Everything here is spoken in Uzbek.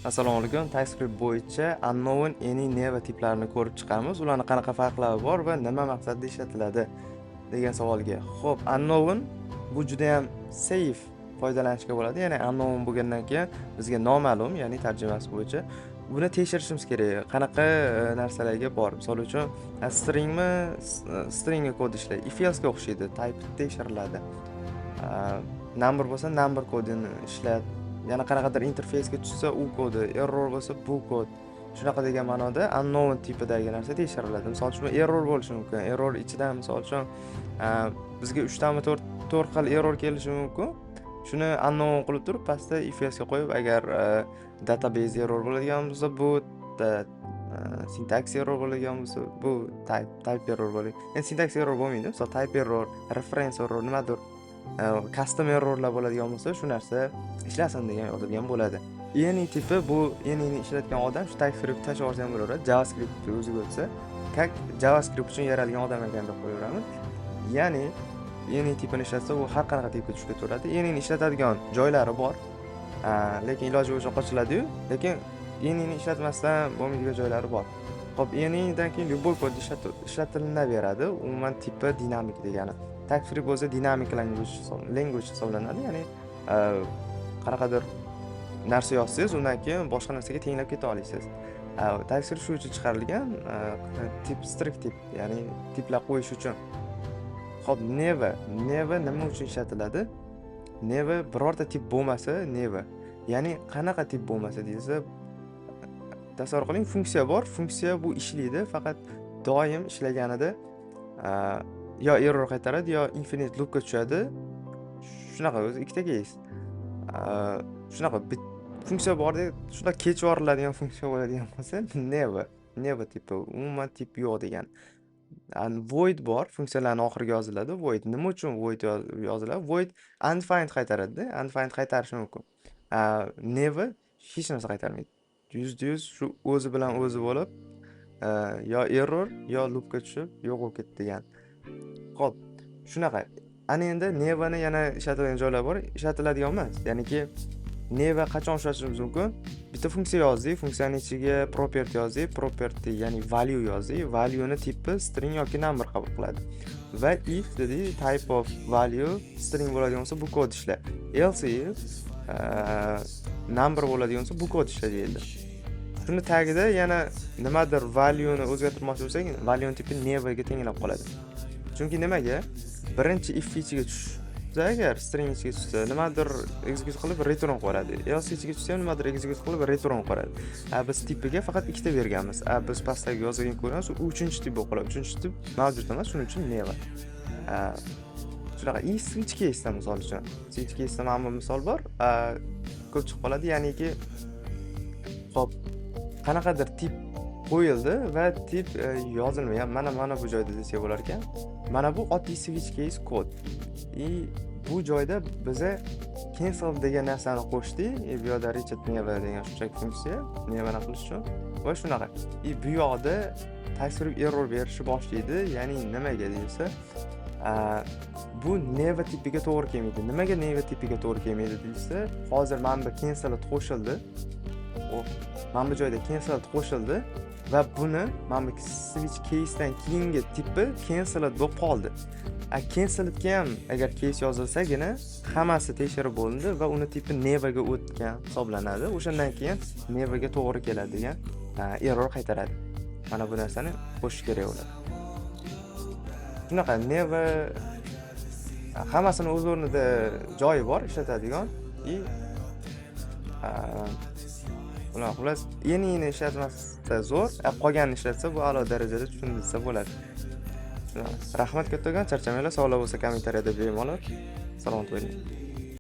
Assalomu alaykum. TypeScript bo'yicha unknown, any, never tiplarini ko'rib chiqamiz. Ularni qanaqa farqlari bor va nima maqsadda ishlatiladi degan savolga. Xo'p, unknown bu juda ham safe foydalanishga bo'ladi. Ya'ni unknown bo'lgandan keyin bizga noma'lum, ya'ni tarjimasi bo'yicha buni tekshirishimiz kerak. Qanaqa narsalarga bor. Misol uchun, stringmi, stringga kod ishlaydi. If else ga o'xshaydi, type tekshiriladi. Number bo'lsa, number kodini ishlat. Yana qanaqadir interfeysga tushsa, u kodi, error bo'lsa, bu kod. Shunaqa degan ma'noda unknown tipidagi narsa tekshiriladi. Misol uchun, error bo'lishi mumkin. Error ichidan, misol uchun, bizga 3 tami 4 xil error kelishi mumkin. Shuni unknown qilib turib, pastda if else ga qo'yib, agar database error bo'ladigan bo'lsa, bu syntax error bo'ladigan bo'lsa, bu type error bo'ladi. Endi syntax error bo'lmaydi. Misol, type error, reference error, nimadir custom errorlar bo'ladigan bo'lsa, shu narsa ishlasin degan yozilgan bo'ladi. Any tipi, bu anyni ishlatgan odam shu TypeScript tashlab yuborsa ham bo'laveradi. JavaScript o'ziga o'tsa, как JavaScript uchun yaralgan odam ekan deb qo'yaveramiz. Ya'ni any tipini ishlatsa, u har qanaqa tipga tushib ketaveradi. Anyni ishlatadigan joylari bor. Lekin iloji bo'yicha qochiladi-yu, lekin anyni ishlatmasdan bo'lmaydigan joylari bor. Xo'p, anydan keyin любой kod ishlatilaveradi. Umuman tipi dinamik degani. TypeScript bo'lsa, dynamic language hisoblanadi. Ya'ni qanaqadir narsa yozsangiz, undan keyin boshqa narsaga tenglab keta olasiz. TypeScript shu uchun chiqarilgan, tip strict tip, ya'ni tiplar qo'yish uchun. Xo'p, never, never nima uchun ishlatiladi? Never birorta tip bo'lmasa, never. Ya'ni qanaqa tip bo'lmasa deyilsa, tasavvur qiling, funksiya bor, funksiya bu ishlaydi, faqat doim ishlaganida yo error qaytaradi, yo infinite loopga tushadi. Shunaqa o'zi ikkita case. Shunaqa funksiya bor deb shundoq kechib yuboriladigan funksiya bo'ladigan bo'lsa, never, never tipi umuman tip yo'q degan. Void bor, funksiyalarni oxiriga yoziladi. Void nima uchun void yoziladi? Void undefined qaytaradida, undefined qaytarishi mumkin. Never hech narsa qaytarmaydi. 100% shu o'zi bilan o'zi bo'lib, yo error, yo loopga tushib yo'q bo'lib ketdi degan. Xo'p, shunaqa. Ana endi neverni yana ishlatiladigan joylar bor, ishlatiladigan emas. Ya'niki never qachon ishlatishimiz mumkin? Bitta funksiya yozdik, funksiyani ichiga property yozdik, property, ya'ni value yozdik. Value'ni tipi string yoki number qabul qiladi. Va if dedik, type of value string bo'ladigan bo'lsa, bu kod ishla. Else if number bo'ladigan bo'lsa, bu kod ishla deyildi. Shuni tagida yana nimadir value'ni o'zgartirmoqchi bo'lsak, value'ni tipi neverga tenglab qoladi. Chunki nimaga? Birinchi if ichiga tushsa, agar string ichiga tushsa, nimadir execute qilib return qiladi. Else ichiga tushsa ham, nimadir execute qilib return qiladi. A biz tipiga faqat ikkita berganmiz. A biz pastdagi yozilgan ko'ramiz, u uchinchi tip bo'lib qoladi. Uchinchi tip mavjud emas, shuning uchun never. Shunaqa. И switch case'da, misol uchun. Switch case'da mana bu misol bor. Ko'p chiqib qoladi, ya'niki xo'p, qanaqadir tip qo'yildi va tip yozilmagan. Mana bu joyda desak bo'lar ekan. Mana bu oddiy switch case kod. И bu joyda biza cancel degan narsani qo'shdik. И bu yoqda return never degan shunchaki funksiya, neverni qilish uchun va shunaqa. И bu yoqda TypeScript error berishni boshlaydi. Ya'ni nimaga deyilsa, bu never tipiga to'g'ri kelmaydi. Nimaga never tipiga to'g'ri kelmaydi deyilsa, hozir mana bu cancel qo'shildi. Mana bu joyda cancel qo'shildi va buni mana bu switch case'dan keyingi tipi cancelled bo'lib qoldi. A cancelledga ham agar case yozilsagina, hammasi tekshirib bo'lindi va uni tipi neverga o'tgan hisoblanadi. O'shandan keyin neverga to'g'ri keladi degan error qaytaradi. Mana bu narsani qo'shish kerak bo'ladi. Shunaqa, never hammasini o'z o'rnida joyi bor ishlatadigan и unaqa, xullas, anyni ishlatmasda zo'r, a qolganini ishlatsa, bu a'lo darajada tushunilsa bo'ladi. Shunaqa. Rahmat kattakon, charchamanglar, savollar bo'lsa, kommentariyada bemalol. Salomat bo'ling.